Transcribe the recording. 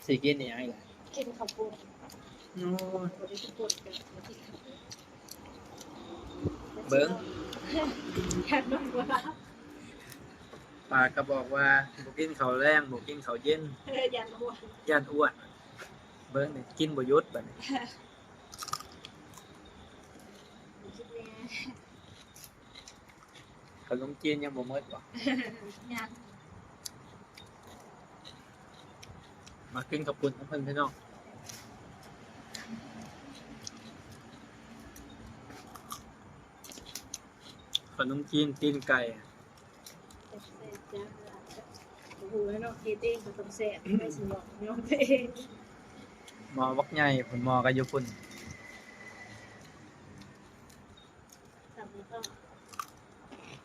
ຊິກິນອີ່ຫຍັງອີກລະ? ກິນເຂົ້າປຸ້ນ. ໂອ້ຍ ບໍ່ໄດ້ກິນປຸ້ນກໍບໍ່ກິນເຂົ້າປຸ້ນ. ເບິ່ງ ຢ້ານນ້ອງບໍ່ລາບ. ປາກກໍບອກວ່າບໍ່ກິນເຂົ້າແລງ ບໍ່ກິນເຂົ້າເຢັນ ເອີ ຢ້ານອ້ວນ ຢ້ານອ້ວນ. ເບິ່ງນີ້ ກິນບໍ່ຢຸດບັດນີ້. ກິນແດ່. ຂະໜົມຈີນຍັງບໍ່ໝົດບໍ່? ຍັງ. ມາກິນເຂົ້າປຸ້ນນຳເພິ່ນ ພີ່ນ້ອງ. ຂະໜົມຈີນຕີນໄກ່. ແຊບໆ ຈ້າ. ບໍ່ຮູ້ແລ້ວເນາະ ເຮັດເອງກໍຕ້ອງແຊບ ໄປຊິເນາະ ຍອມຕົວເອງ. ໝໍ້ບັກໃຫຍ່ພຸ້ນ ໝໍ້ກໍຢູ່ພຸ້ນ.